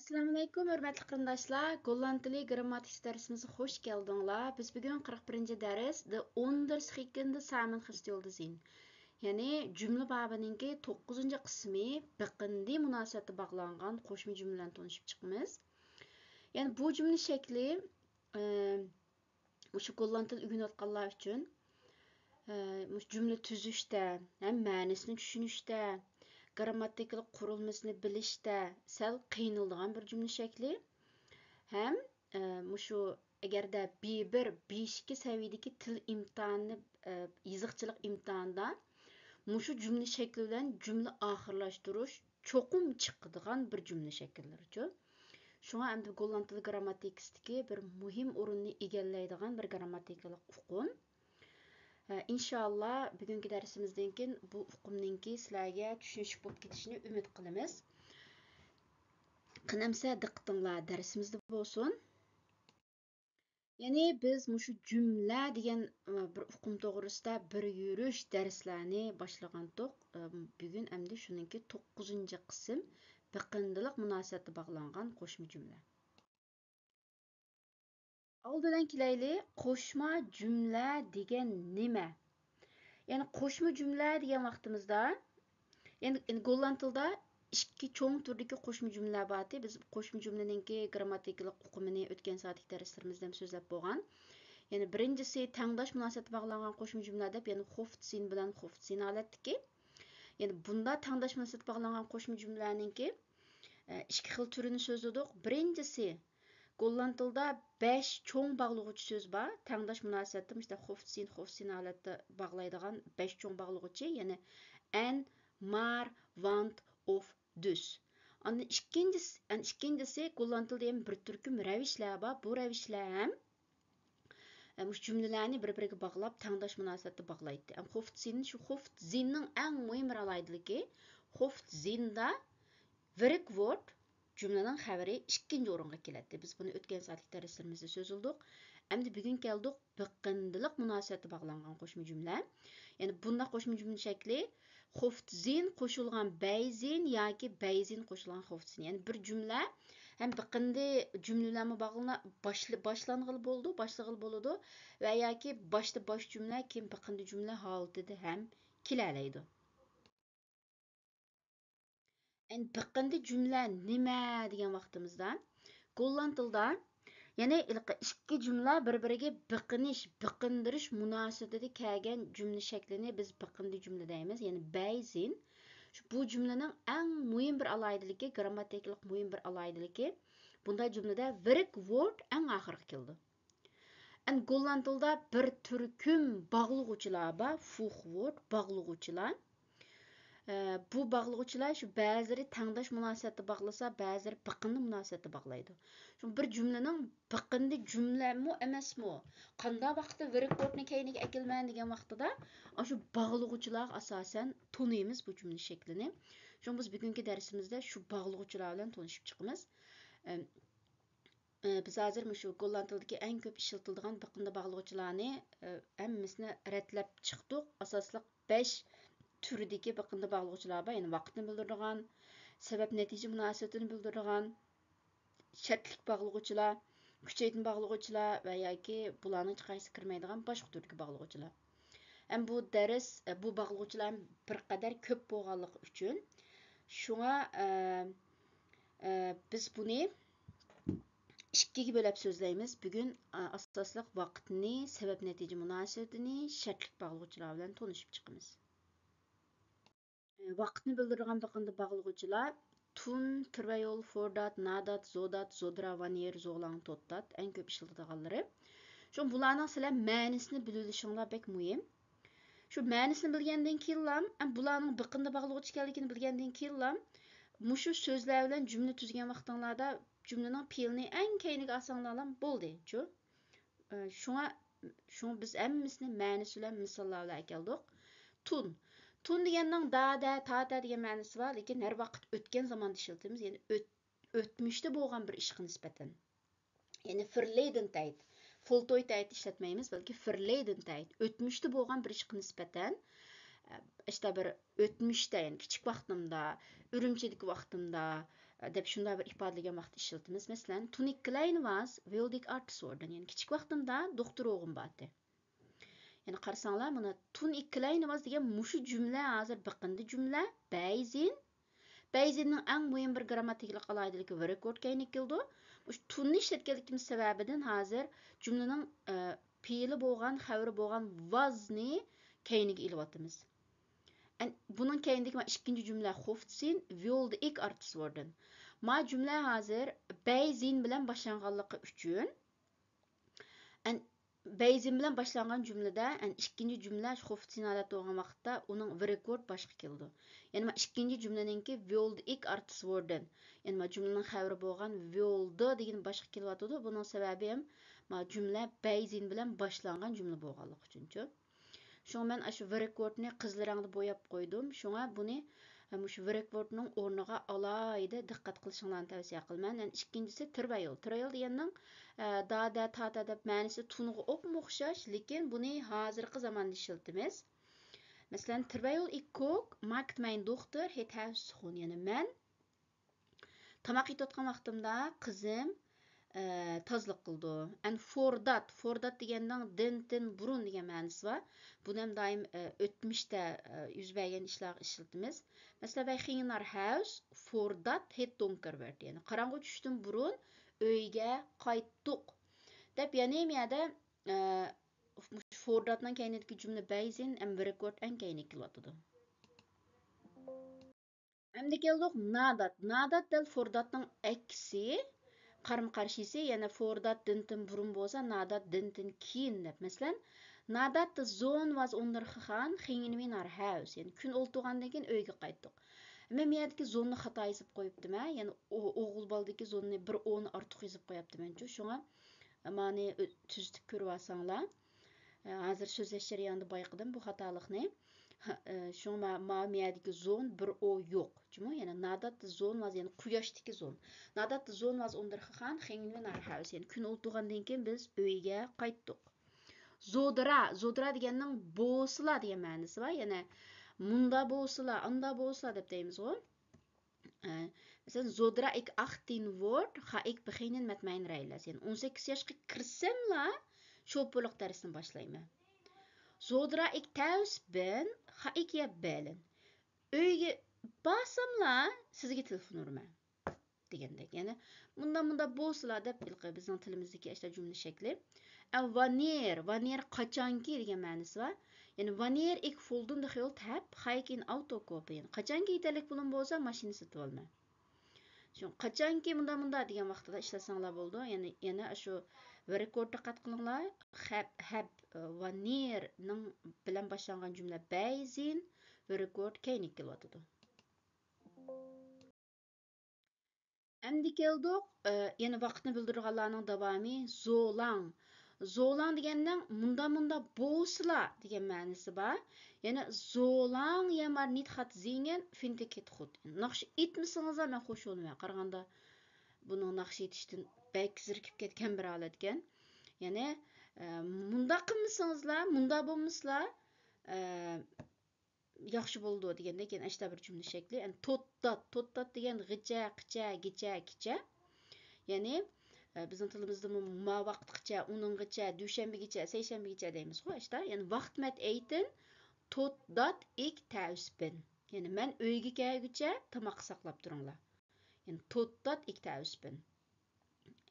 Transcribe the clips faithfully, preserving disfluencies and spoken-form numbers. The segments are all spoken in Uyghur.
ئەسسالامۇئەلەيكۇم، ھۆرمەتلىك قېرىنداشلار! گوللاند تىلى گىرامماتىكىسى دەرسىمىزگە خوش كەلدىڭلار. بىز بۈگۈن قىرىق بىرىنچى دەرس، De onderscheidende samengestellende zin. يەنى جۈملە بابىنىڭكى توققۇزىنچى قىسمى، بېقىندى مۇناسىۋەتتە باغلانغان قوشما جۈملىلەرنى تونۇشۇپ چىقىمىز. يەنى بۇ جۈملە شەكلى، ئى، مۇشۇ گوللاند تىل ئۆگىنىۋاتقانلار ئۈچۈن، ئى، مۇشۇ جۈملە تۈزۈشتە ھەم مەنىسىنى چۈشىنىشتە، گىرامماتىكىلىق قۇرۇلمىسىنى بىلىشتە سەل قىينىلىدىغان بىر جۈملە شەكلى. ھەم، ئى، مۇشۇ ئەگەردە بى بىر، بى ئىككى سەۋىيەدىكى تىل ئىمتىھانىنى، ئى، يېزىقچىلىق ئىمتىھانىدا مۇشۇ جۈملە شەكلى بىلەن جۈملە ئاخىرلاشتۇرۇش چوقۇم چىقىدىغان بىر جۈملە شەكىللىرىچۇ. شۇڭا ئەمدى گوللاند تىل گىرامماتىكىسىدىكى بىر مۇھىم ئورۇننى ئىگىلەيدىغان بىر گىرامماتىكىلىق ئۇقۇم. ئە، ئىنشاللا بۈگۈنكى دەرسىمىزدىن كېيىن بۇ ئۇقۇمنىڭكى سىلەرگە چۈشىنىشلىك بولۇپ كېتىشىنى ئۈمىد قىلىمىز. قېنى ئەمسە دىققىتىڭلار دەرسىمىزدە بولسۇن. يەنى بىز مۇشۇ جۈملە دېگەن، ئە، بىر ئۇقۇم توغرىسىدا بىر يۈرۈش دەرسلەرنى باشلىغانتۇق. ئە، بۈگۈن ئەمدى شۇنىڭكى توققۇزىنچى قىسىم، بېقىندىلىق مۇناسىۋەتتە باغلانغان قوشما جۈملە. ئالدى بىلەن كېلەيلى، قوشما جۈملە دېگەن نېمە؟ يەنى قوشما جۈملە دېگەن ۋاقتىمىزدا، يەنى، يەنى گوللاند تىلىدا ئىككى چوڭ تۈردىكى قوشما جۈملىلەر بارتى. بىز قوشما جۈملىنىڭكى گىرامماتىكىلىق ئۇقۇمىنى ئۆتكەن سائەتتىكى دەرسلىرىمىزدە ھەم سۆزلەپ بولغان. يەنى بىرىنچىسى تەڭداش مۇناسىۋەتتە باغلانغان قوشما جۈملە دەپ، يەنى خوفتسىن بىلەن خوفتسىن ھالەتتىكى. يەنى بۇنداق تەڭداش مۇناسىۋەتتە باغلانغان قوشما جۈملىلەرنىڭكى، ئە، ئىككى خىل تۈرىنى سۆزلىدۇق. بىرىنچىسى، گوللاند تىلىدا بەش چوڭ باغلىغۇچ سۆز بار. تەڭداش مۇناسىۋەتتە مۇشۇنداق خوفتسىن، خوفتسىن ھالەتتە باغلايدىغان بەش چوڭ باغلىغۇچى، يەنى ئەن، مار، ۋانت، ئوف، دۈس. ئاندىن ئىككىنچىسى، ئەن ئىككىنچىسى گوللاند تىلىدا يەنە بىر تۈركۈم رەۋىشلەر بار. بۇ رەۋىشلەر ھەم، ئە، مۇشۇ جۈملىلەرنى بىر-بىرىگە باغلاپ، تەڭداش مۇناسىۋەتتە باغلايتتى. ئەم خوفتسىن، شۇ خوفتسىننىڭ ئەڭ مۇھىم بىر ئالاھىدىلىكى، خوفتسىندا ۋىركۋورت، جۈملىنىڭ خەۋىرى ئىككىنچى ئورۇنغا كېلەتتى. بىز بۇنى ئۆتكەن سائەتلىك دەرسلىرىمىزدە سۆزلىدۇق. ئەمدى بۈگۈن كەلدۇق بېقىندىلىق مۇناسىۋەتتە باغلانغان قوشما جۈملە. يەنى بۇنداق قوشما جۈملە شەكلى خوفتزىن قوشۇلغان بەيزىن ياكى بەيزىن قوشۇلغان خوفتزىن. يەنى بىر جۈملە ھەم بېقىندى جۈملە بىلەنمۇ باغلىنا-، باشلا-، باشلانغىلى بولىدۇ، باشلىغىلى بولىدۇ ۋە ياكى باشتا باش جۈملە، كېيىن بېقىندى جۈملە ھالىتىدە ھەم كېلەلەيدۇ. ئەمدى بېقىندى جۈملە نېمە دېگەن ۋاقتىمىزدا، گوللاند تىلىدا، يەنى ھېلىقى ئىككى جۈملە بىر-بىرىگە بېقىنىش، بېقىندۇرۇش مۇناسىۋىتىدە كەلگەن جۈملە شەكلىنى بىز بېقىندى جۈملە دەيمىز، يەنى بەيزىن. شۇ، بۇ جۈملىنىڭ ئەڭ مۇھىم بىر ئالاھىدىلىكى، گىرامماتىكىلىق مۇھىم بىر ئالاھىدىلىكى، بۇنداق جۈملىدە ۋىركۋورت ئەڭ ئاخىرىغا كېلىدۇ. ئەمدى گوللاند تىلىدا بىر تۈركۈم باغلىغۇچىلار بار، فۇخۋورت، باغلىغۇچىلار. ئە، بۇ باغلىغۇچىلار شۇ بەزىلىرى تەڭداش مۇناسىۋەتتە باغلىسا، بەزىلىرى بېقىندى مۇناسىۋەتتە باغلايدۇ. شۇ بىر جۈملىنىڭ بېقىندى جۈملەمۇ ئەمەسمۇ، قانداق ۋاقىتتا ۋىركۋورتنى كەينىگە ئەكېلىمەن دېگەن ۋاقتىدا، ئاشۇ باغلىغۇچىلارغا ئاساسەن تونۇيمىز بۇ جۈملە شەكلىنى. شۇڭا بىز بۈگۈنكى دەرسىمىزدە شۇ باغلىغۇچىلار بىلەن تونۇشۇپ چىقىمىز. ئەم، ئى، بىز ھازىر مۇشۇ گوللاند تىلىدىكى ئەڭ كۆپ ئىشلىتىلىدىغان بېقىندى باغلىغۇچىلارنى، ئى، ھەممىسىنى رەتلەپ چىقتۇق. ئاساسلىق بەش تۈردىكى بېقىندى باغلىغۇچىلار بار، يەنى ۋاقىتنى بىلدۈرىدىغان، سەۋەب نەتىجە مۇناسىۋىتىنى بىلدۈرىدىغان، شەرتلىك باغلىغۇچىلار، كۈچەيتمە باغلىغۇچىلار ۋە ياكى بۇلارنىڭ قايسىسى كىرمەيدىغان باشقا تۈردىكى باغلىغۇچىلار. ھەم بۇ دەرس، ئە، بۇ باغلىغۇچىلار بىر قەدەر كۆپ بولغانلىقى ئۈچۈن، شۇڭا، ئە، ئە، بىز بۇنى ئىككىگە بۆلۈپ سۆزلەيمىز. بۈگۈن، ئە، ئاساسلىق ۋاقىتنى، سەۋەب نەتىجە مۇناسىۋىتىنى، شەرتلىك باغلىغۇچىلار بىلەن تونۇشۇپ چىقىمىز. ئە، ۋاقىتنى بىلدۈرىدىغان بېقىندى باغلىغۇچىلار تۇن، تىرۋەيول، فوردات، نادات، زودات، زودرا، ۋانيېر، زوغلاڭ، توتتات، ئەڭ كۆپ ئىشلىتىدىغانلىرى. شۇڭا بۇلارنىڭ سىلەر مەنىسىنى بىلىۋېلىشىڭلار بەك مۇھىم. شۇ مەنىسىنى بىلگەندىن كېيىنلا، ھەم بۇلارنىڭ بېقىندى باغلىغۇچى ئىكەنلىكىنى بىلگەندىن كېيىنلا، مۇشۇ سۆزلەر بىلەن جۈملە تۈزگەن ۋاقتىڭلاردا جۈملىنىڭ پېئىلىنى ئەڭ كەينىگە ئالساڭلارلا بولدى، چۇ. ئە، شۇڭا، شۇڭا بىز ھەممىسىنى مەنىسى بىلەن مىساللار بىلەن ئەكەلدۇق. تۇن. تۇن دېگەننىڭ دادە، تاتە دېگەن مەنىسى بار، لېكىن ھەر ۋاقىت ئۆتكەن زاماندا ئىشلىتىمىز، يەنى ئۆت-، ئۆتمۈشتە بولغان بىر ئىشقا نىسبەتەن. يەنى فېرلېدېن تايت، فولتوي تايت ئىشلەتمەيمىز، بەلكى فېرلېدېن تايت، ئۆتمۈشتە بولغان بىر ئىشقا نىسبەتەن، ئىشتا بىر ئۆتمۈشتە، يەنى كىچىك ۋاقتىمدا، ئۈرۈمچىدىكى ۋاقتىمدا، دەپ شۇنداق بىر ئىپادىلىگەن ۋاقىتتا ئىشلىتىمىز. مەسىلەن، Toen ik klein was, wilde ik arts worden. يەنى كىچىك ۋاقتىمدا دوختۇر بولغۇم بارتى. يەنى قارىساڭلار، مانا Toen ik klein was دېگەن مۇشۇ جۈملە ھازىر بېقىندى جۈملە، بەيزىن. بەيزىننىڭ ئەڭ مۇھىم بىر گىرامماتىكىلىق ئالاھىدىلىكى ۋىركورد كەينىگە كېلىدۇ. مۇشۇ تۇننى ئىشلەتكەنلىكىمىز سەۋەبىدىن ھازىر جۈملىنىڭ، ئە، پېئىلى بولغان، خەۋىرى بولغان ۋازنى كەينىگە ئېلىۋاتىمىز. ئەن-، بۇنىڭ كەينىدىكى مانا ئىككىنچى جۈملە خوفتسىن، ۋيولدى ئىك ئارتىس ۋوردىن. ما جۈملە ھازىر بەيزىن بىلەن باشلانغانلىقى ئۈچۈن، ئەن-، بەيزىن بىلەن باشلانغان جۈملىدە، ئەن، ئىككىنچى جۈملە خوفتسىن ھالەتتە بولغان ۋاقىتتا ئۇنىڭ ۋىركورد باشقا كېلىدۇ. يەنى ما ئىككىنچى جۈملىنىڭكى ۋيولدى ئىك ئارتىس ۋوردىن. يەنى ما جۈملىنىڭ خەۋىرى بولغان ۋيولدى دېگىنى باشقا كېلىۋاتىدۇ. بۇنىڭ سەۋەبى ھەم ما جۈملە بەيزىن بىلەن باشلانغان جۈملە بولغانلىقى ئۈچۈنچۇ. شۇڭا مەن ئاشۇ ۋىركورتنى قىزىل رەڭدە بوياپ قويدۇم. شۇڭا بۇنى، ئە، مۇشۇ ۋىركورتنىڭ ئورنىغا ئالاھىدە دىققەت قىلىشىڭلارنى تەۋسىيە قىلىمەن. يەنە ئىككىنچىسى تىرۋەيل. تىرۋەيل دېگەننىڭ، ئە، دادە، تاتە دەپ مەنىسى تۇنغا ئوپمۇ ئوخشاش، لېكىن بۇنى ھازىرقى زاماندا ئىشلىتىمىز. مەسىلەن، تىرۋەيل ئىك كوك ماكت مەين دوختۇر ھېت ھەۋسخۇن، يەنى مەن تاماق يېتىۋاتقان ۋاقتىمدا قىزىم، ئە، تازىلىق قىلىدۇ. ئەن فوردات، فوردات دېگەننىڭ دىنتىن بۇرۇن دېگەن مەنىسى بار. بۇنى ھەم دائىم، ئە، ئۆتمۈشتە، ئە، يۈز بەرگەن ئىشلارغا ئىشلىتىمىز. مەسىلەن، ۋەي خىڭنار ھەۋس، فوردات ھېت دونكەر ۋەرت. يەنى قاراڭغۇ چۈشتىن بۇرۇن ئۆيگە قايتتۇق. دەپ يەنە ھەم يەردە، ئە، فورداتنىڭ كەينىدىكى جۈملە بەيزىن ھەم ۋىركورت ئەڭ كەينىگە كېلىۋاتىدۇ. ئەمدى كەلدۇق نادات. نادات دەل فورداتنىڭ ئەكسى، قارىمۇ قارشىسى، يەنى فوردات دىنتىن بۇرۇن بولسا، نادات دىنتىن كېيىن دەپ. مەسىلەن، نادات زون ۋاز ئوندىرخىخان خىڭىنۋىنار ھەۋس، يەنى كۈن ئولتۇرغاندىن كېيىن ئۆيگە قايتتۇق. مەن بۇ يەردىكى زوننى خاتا يېزىپ قويۇپتىمەن، يەنى ئو-، ئوغۇل بالىدىكى زوننى بىر ئونى ئارتۇق يېزىپ قويۇپتىمەنچۇ، شۇڭا مانى ئۆ-، تۈزىتىپ كۆرۈۋالساڭلار. ئە، ھازىر سۆزلەش جەريانىدا بايقىدىم بۇ خاتالىقنى. ھە، ئە، شۇڭا ما-، ماۋۇ مەيەردىكى زون بىر ئو يوق. جۇمۇ، يەنى نادات زون ۋاز، يەنى قۇياشتىكى زون. نادات زون ۋاز ئوندىرخىخان خېڭلىنار ھەۋس، يەنى كۈن ئولتۇرغاندىن كېيىن بىز ئۆيگە قايتتۇق. زودرا، زودرا دېگەننىڭ بوسىلا دېگەن مەنىسى بار. يەنى مۇندا بوسىلا، ئاندا بوسىلا دەپ دەيمىزغۇ. ئە، مەسىلەن، زودرا ئىك ئاختىن ۋورد، خا ئىك بخېنىن مەتمەين رەيلەس. يەنى ئون سەككىز ياشقا كىرسەملا شوپۇرلۇق دەرسىنى باشلايمەن. زودرا ئىك تەۋس بىن، خا ئىك يە بەلىن. ئۆيگە بارساملا سىزگە تېلېفون ئۇرىمەن. دېگەندەك. يەنى مۇنداق، مۇنداق بولسىلا دەپ ھېلىقى بىزنىڭ تىلىمىزدىكى ئاشۇنداق جۈملە شەكلى. ئە، ۋانېر، ۋانېر قاچانكى دېگەن مەنىسى بار. يەنى ۋانېر ئىك فولدۇن دېخىل تەپ، خايكىن ئاۋتوكوپى. يەنى قاچانكى يېتەرلىك پۇلۇم بولسا، ماشىنا سېتىۋالىمەن. شۇ قاچانكى مۇنداق، مۇنداق دېگەن ۋاقتىدا ئىشلەتسەڭلار بولىدۇ. يەنى يەنە ئاشۇ ۋىركورتتا دىققەت قىلىڭلار. خەپ، ھەپ، ۋانېرنىڭ بىلەن باشلانغان جۈملە بەيزىن، ۋىركورت كەينىگە كېلىۋاتىدۇ. ئەمدى كەلدۇق، ئە، يەنە ۋاقىتنى بىلدۈرىدىغانلارنىڭ داۋامى زولاڭ. زولاڭ دېگەننىڭ مۇنداق، مۇنداق بولسىلا دېگەن مەنىسى بار. يەنە زولاڭ يەمار نىت خات زىڭگەن فىنتە كېت خۇت. ناخشا ئېيتمىسىڭىزلا مەن خوش بولىمەن. قارىغاندا بۇنىڭ ناخشا ئېيتىشتىن بەك زېرىكىپ كەتكەن بىر ھالەتكەن. يەنى، ئە، مۇنداق قىلمىسىڭىزلا، مۇنداق بولمىسىلا، ئە، ياخشى بولىدۇ دېگەندەك، يەنە ئاشتا بىر جۈملە شەكلى. ئەنە توتتات، توتتات دېگەن غىچە، قىچە، گىچە، كىچە. يەنى، ئە، بىزنىڭ تىلىمىزدىمۇ ما ۋاقىتقىچە، ئۇنىڭغىچە، دۈشەنبىگىچە، سەيشەنبىگىچە دەيمىزغۇ، ئاشتا. يەنى ۋاقىت مەت ئەيتىن، توتدات ئىك تەۋسپىن. يەنى مەن ئۆيگە كەلگۈچە تاماققا ساقلاپ تۇرۇڭلار. يەنى توتدات ئىك تەۋسپىن.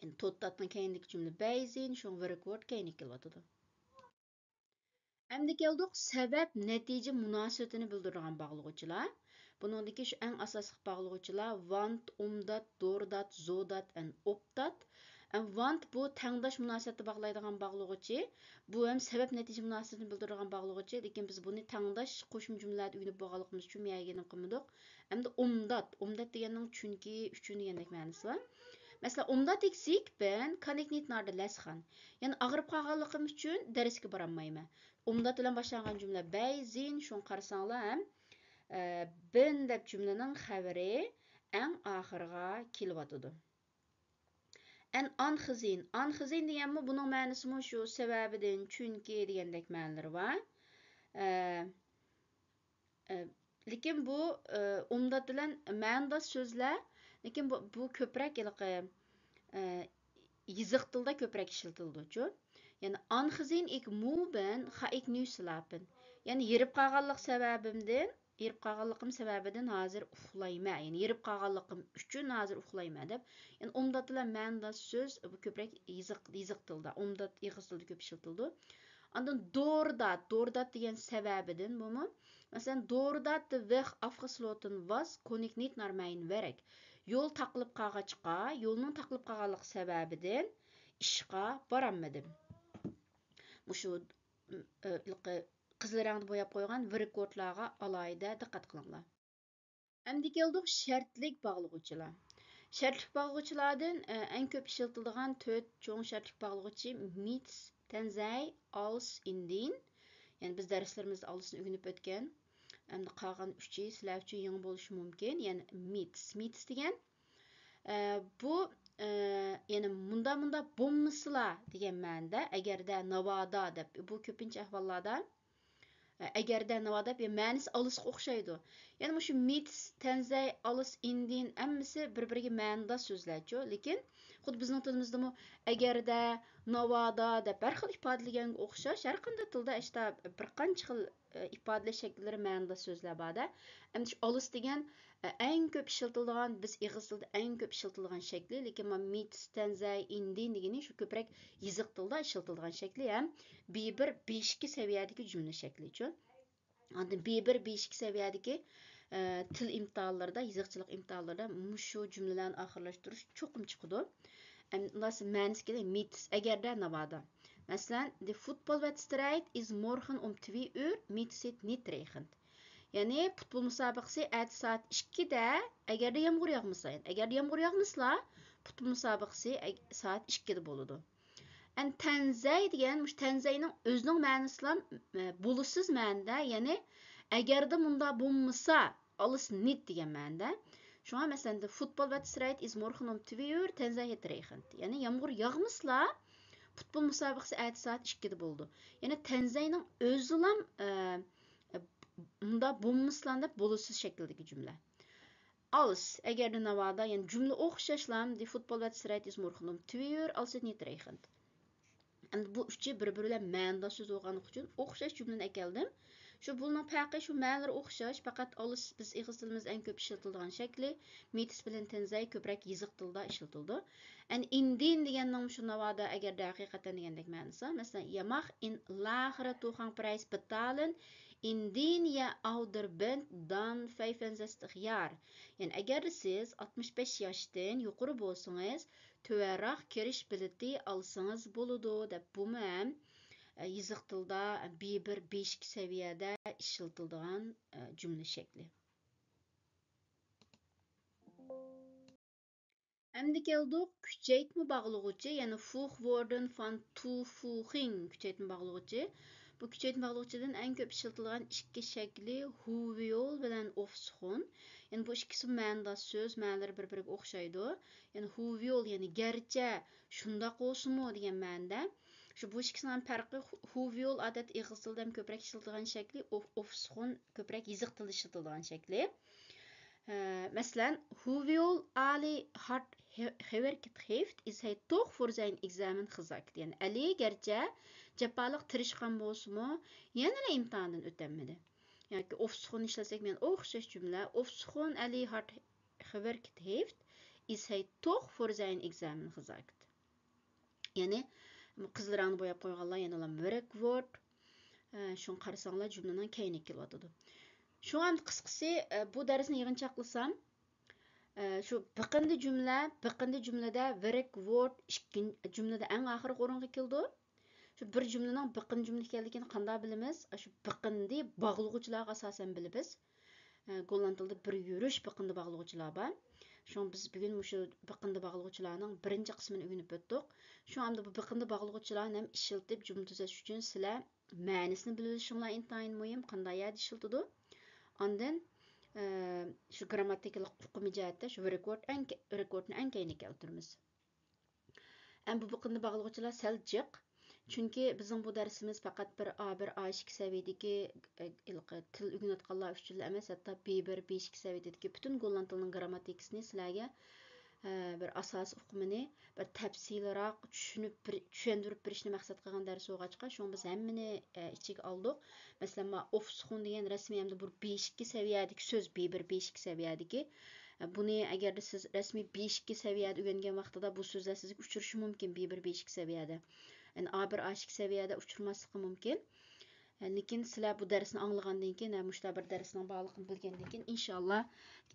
يەنى توتداتنىڭ كەينىدىكى جۈملە بەيزىن، شۇڭا ۋىركورت كەينىگە كېلىۋاتىدۇ. ئەمدى كەلدۇق سەۋەب نەتىجە مۇناسىۋىتىنى بىلدۈرىدىغان باغلىغۇچىلار. بۇنىڭدىكى شۇ ئەڭ ئاساسلىق باغلىغۇچىلار ۋانت، ئومدات، دورىدات، زودات، ئەن ئوپدات. ئەن ۋانت بۇ تەڭداش مۇناسىۋەتنى باغلايدىغان باغلىغۇچى. بۇ ھەم سەۋەب نەتىجە مۇناسىۋىتىنى بىلدۈرىدىغان باغلىغۇچى، لېكىن بىز بۇنى تەڭداش قوشما جۈملىلەردە ئۆگىنىپ بولغانلىقىمىز ئۈچۈن مۇ يەرگە قىلمىدۇق. ئەمدى ئومدات، ئومدات دېگەننىڭ چۈنكى، ئۈچۈن دېگەندەك مەنىسى بار. مەسىلەن، ئومدات ئىك زىك بىن كان ئىك نىت نار دە لەس خان. يەنى ئاغرىپ قالغانلىقىم ئۈچۈن دەرسكە بارالمايمەن. ئومدات بىلەن باشلانغان جۈملە بەيزىن، شۇڭا قارىساڭلار ھەم، ئە، بىن دەپ جۈملىنىڭ خەۋىرى ئەڭ ئاخىرىغا كېلىۋاتىدۇ. ئەن ئانخىزىن. ئانخىزىن دېگەنمۇ بۇنىڭ مەنىسىمۇ شۇ سەۋەبىدىن، چۈنكى دېگەندەك مەنىلىرى بار. ئە، ئە، لېكىن بۇ، ئە، ئومدات بىلەن مەنىداش سۆزلەر، لېكىن بۇ، بۇ كۆپرەك ھېلىقى، ئە، يېزىق تىلدا كۆپرەك ئىشلىتىلىدۇچۇ. يەنى Angesehen ich müde bin, ga ich nu slapen. يەنى ھېرىپ قالغانلىق سەۋەبىمدىن، ھېرىپ قالغانلىقىم سەۋەبىدىن ھازىر ئۇخلايمەن. يەنى ھېرىپ قالغانلىقىم ئۈچۈن ھازىر ئۇخلايمەن دەپ. يەنى ئومدات بىلەن مەنىداش سۆز بۇ كۆپرەك يېزىق، يېزىق تىلدا، ئومدات ئېغىز تىلدا كۆپ ئىشلىتىلىدۇ. ئاندىن دورىدات، دورىدات دېگەن سەۋەبىدىن بۇمۇ. مەسىلەن، Doordat de weg afgesloten was, kon ik niet naar mijn werk. يول تاقىلىپ قالغاچقا، يولنىڭ تاقىلىپ قالغانلىقى سەۋەبىدىن ئىشقا بارالمىدىم. مۇشۇ، ئى، قىزىل رەڭدە بوياپ قويغان ۋىركورتلارغا ئالاھىدە دىققەت قىلىڭلار. ئەمدى كەلدۇق شەرتلىك باغلىغۇچىلار. شەرتلىك باغلىغۇچىلاردىن، ئە، ئەڭ كۆپ ئىشلىتىلىدىغان تۆت چوڭ شەرتلىك باغلىغۇچى mit، tenzij، als، indien. يەنى بىز دەرسلىرىمىزدە ئالدىسىنى ئۆگىنىپ ئۆتكەن. ئەمدى قالغان ئۈچى سىلەر ئۈچۈن يېڭى بولۇشى مۇمكىن. يەنى mit، mit دېگەن، ئە، بۇ، ئە، يەنى مۇندا، مۇندا بولمىسىلا دېگەن مەنىدە، ئەگەردە، ناۋادا دەپ، بۇ كۆپىنچە ئەھۋاللاردا ئەگەردە ناۋادا دەپ مەنىسى ئالىسقا ئوخشايدۇ. يەنى مۇشۇ mit، tenzij، als، indien ھەممىسى بىر-بىرىگە مەنىداش سۆزلەرچۇ. لېكىن خۇددى بىزنىڭ تىلىمىزدىمۇ ئەگەردە، ناۋادا دەپ ھەر خىل ئىپادىلىگەنگە ئوخشاش، ھەر قانداق تىلدا ئەشتا بىر قانچە خىل، ئە، ئىپادىلەش شەكىللىرى مەنىداش سۆزلەر بار-دە. ئەمدى شۇ ئالىس دېگەن، ئە، ئەڭ كۆپ ئىشلىتىلىدىغان، بىز ئېغىز تىلىدا ئەڭ كۆپ ئىشلىتىلىدىغان شەكلى، لېكىن مانا mit، tenzij، indien دېگىنى شۇ كۆپرەك يېزىق تىلدا ئىشلىتىلىدىغان شەكلى ھەم بى بىر، بى ئىككى سەۋىيەدىكى جۈملە شەكلىچۇ. ئاندىن بى بىر، بى ئىككى سەۋىيەدىكى، ئە، تىل ئىمتىھانلىرىدا، يېزىقچىلىق ئىمتىھانلىرىدا مۇشۇ جۈملىلەرنى ئاخىرلاشتۇرۇش چوقۇم چىقىدۇ. ئەم، مۇنداق مەنىسى كېلە، mit، ئەگەردە ناۋادا. مەسىلەن، de voetbalwedstrijd is morgen om twee uur, mits het niet regent. يەنى پۇتبول مۇسابىقىسى ئەتە سائەت ئىككىدە، ئەگەردە يامغۇر ياغمىسا، يەنى ئەگەردە يامغۇر ياغمىسىلا، پۇتبول مۇسابىقىسى ئەگ-، سائەت ئىككىدە بولىدۇ. ئەن تەنزەي دېگەن، مۇشۇ تەنزەينىڭ ئۆزىنىڭ مەنىسىلا، ئە، بولۇسىز مەنىدە، يەنى ئەگەردە مۇنداق بولمىسا، ئالىس نىت دېگەن مەنىدە. شۇڭا مەسىلەن، de voetbalwedstrijd is morgen om twee uur, tenzij het regent. يەنى يامغۇر ياغمىسىلا، پۇتبول مۇسابىقىسى ئەتە سائەت ئىككىدە بولىدۇ. يەنى تەنزەينىڭ ئۆزىلام، ئە، ئە، مۇنداق بولمىسىلا دەپ بولۇسىز شەكلىدىكى جۈملە. ئالىس، ئەگەردە ناۋادا، يەنى جۈملە ئوخشاشلام، de voetbalwedstrijd is morgen om twee uur, als het niet regent. ئەمدى بۇ ئۈچى بىر-بىرى بىلەن مەنىداش سۆز بولغانلىقى ئۈچۈن ئوخشاش جۈملىنى ئەكەلدىم. شۇ بۇنىڭ پەرقى شۇ مەنىلىرى ئوخشاش، پەقەت ئالىس بىز ئېغىز تىلىمىزدا ئەڭ كۆپ ئىشلىتىلىدىغان شەكلى، مىتىس بىلەن تەنزەي كۆپرەك يېزىق تىلدا ئىشلىتىلىدۇ. ئەن ئىندىن دېگەننىڭ شۇ ناۋادا ئەگەردە ھەقىقەتەن دېگەندەك مەنىسى، مەسىلەن، يە ماخ ئىن لاخرە توخاڭ پرايس بېتالىن، ئىندىن يە ئاودېر بېنت دان فەيفەنزەستىخ يار. يەنى ئەگەردە سىز ئاتمىش بەش ياشتىن يۇقىرى بولسىڭىز، تۆۋەنراق كىرىش بېلىتى ئالسىڭىز بولىدۇ، دەپ بۇمۇ ھەم، ئە، يېزىق تىلدا بى بىر، بى ئىككى سەۋىيەدە ئىشلىتىلىدىغان، ئە، جۈملە شەكلى. ئەمدى كەلدۇق كۈچەيتمە باغلىغۇچى، يەنى فۇخ ۋوردېن فان تۇ فۇخىڭ كۈچەيتمە باغلىغۇچى. بۇ كۈچەيتمە باغلىغۇچىدىن ئەڭ كۆپ ئىشلىتىلىدىغان ئىككى شەكلى ھۇۋيول بىلەن ئوفسخون. يەنى بۇ ئىككىسى مەنىداش سۆز، مەنىلىرى بىر-بىرىگە ئوخشايدۇ. يەنى ھۇۋيول، يەنى گەرچە، شۇنداق بولسىمۇ دېگەن مەنىدە. شۇ بۇ ئىككىسىنىڭ پەرقى، ھۇ-، ھۇۋيول ئادەتتە ئېغىز تىلىدا ھەم كۆپرەك ئىشلىتىلىدىغان شەكلى، ئوف-، ئوفسخون كۆپرەك يېزىق تىلدا ئىشلىتىلىدىغان شەكلى. ئە، مەسىلەن، ھۇۋيول ئالى ھارت خېۋېركىت خېفت ئىز ھەي توخ فور زەين ئېگزامىن خىزاكت. يەنى ئەلى گەرچە جاپالىق تىرىشقان بولسىمۇ، يەنىلا ئىمتىھاندىن ئۆتەلمىدى. ياكى ئوفسخون ئىشلەتسەك، مەن ئوخشاش جۈملە. ئوفسخون ئەلى ھارت خېۋېركىت خېفت ئىز ھەي توخ فور زەين ئېگزامىن خىزاكت. يەنى قىزىل رەڭنى بوياپ قويغانلار يەنىلا ۋېركۋورت. ئە، شۇڭا قارىساڭلار جۈملىنىڭ كەينىگە كېلىۋاتىدۇ. شۇڭا ئەمدى قىسقىسى، ئە، بۇ دەرسنى يىغىنچاقلىسام، ئە، شۇ بېقىندى جۈملە، بېقىندى جۈملىدە ۋېركۋورت ئىككىنچى جۈملىدە ئەڭ ئاخىرقى ئورۇنغا كېلىدۇ. شۇ بىر جۈملىنىڭ بېقىندى جۈملە ئىكەنلىكىنى قانداق بىلىمىز؟ شۇ بېقىندى باغلىغۇچىلارغا ئاساسەن بىلىمىز. ئە، گوللاند تىلىدا بىر يۈرۈش بېقىندى باغلىغۇچىلار بار. شۇڭا بىز بۈگۈن مۇشۇ بېقىندى باغلىغۇچىلارنىڭ بىرىنچى قىسمىنى ئۆگىنىپ ئۆتتۇق. شۇڭا ئەمدى بۇ بېقىندى باغلىغۇچىلارنى ھەم ئىشلىتىپ جۈملە تۈزەش ئۈچۈن سىلەر مەنىسىنى بىلىۋېلىشىڭلار ئىنتايىن مۇھىم، قانداق يەردە ئىشلىتىدۇ. ئاندىن، ئە، شۇ گرامماتىكىلىق ئۇقۇمى جەھەتتە شۇ رېكورد ئەڭ كە-، رېكوردنى ئەڭ كەينىگە كەلتۈرىمىز. ئەمدى بۇ بېقىندى باغلىغۇچىلار سەل جىق. چۈنكى بىزنىڭ بۇ دەرسىمىز پەقەت بىر ئا بىر، ئا ئىككى سەۋىيەدىكى، ئە، ھېلىقى تىل ئۆگىنىۋاتقانلار ئۈچۈنلا ئەمەس، ھەتتا بى بىر، بى ئىككى سەۋىيەدىكى پۈتۈن گوللاند تىلىنىڭ گرامماتىكىسىنى سىلەرگە، ئە، بىر ئاساسىي ئۇقۇمىنى بىر تەپسىلىيراق چۈشىنىپ بېرى-، چۈشەندۈرۈپ بېرىشنى مەقسەت قىلغان دەرس بولغاچقا، شۇڭا بىز ھەممىنى، ئە، ئىچىگە ئالدۇق. مەسىلەن، ما ئوفسخون دېگەن رەسمىي ھەمدە بۇ بى ئىككى سەۋىيەدىكى سۆز، بى بىر، بى ئىككى سەۋىيەدىكى. ئە، بۇنى ئەگەردە سىز رەسمىي بى ئىككى سەۋىيەدە ئۆگەنگەن ۋاقتىدا بۇ سۆزلەر سىزگە ئۇچرىشى مۇمكىن، بى بىر، بى ئىككى سەۋىيەدە. يەنى ئا بىر، ئا ئىككى سەۋىيەدە ئۇچرىماسلىقى مۇمكىن. ئە، لېكىن سىلەر بۇ دەرسنى ئاڭلىغاندىن كېيىن، ھە، مۇشۇنداق بىر دەرسنىڭ بارلىقىنى بىلگەندىن كېيىن، ئىنشاللا،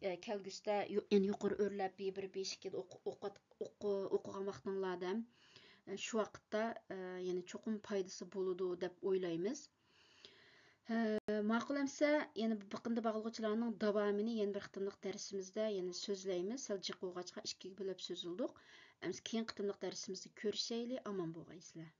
ئە، كەلگۈسىدە يۇ-، يەنە يۇقىرى ئۆرلەپ بى بىر، بى ئىككىدە ئوقۇ-، ئوقۇ-، ئوقۇ-، ئوقۇغان ۋاقتىڭلاردا، ئە، شۇ ۋاقىتتا، ئە، يەنە چوقۇم پايدىسى بولىدۇ دەپ ئويلايمىز. ھە، ماقۇل ئەمسە، يەنە بۇ بىر قېتىمدا باغلىغۇچىلارنىڭ داۋامىنى يەنە بىر قېتىملىق دەرسىمىزدە يەنە سۆزلەيمىز. سەل جىق بولغاچقا ئىككىگە بۆلۈپ سۆزلىدۇق. ئەمسە كېيىنكى قېتىملىق دەرسىمىزدە كۆرۈشەيلى. ئامان بولغايسىلەر.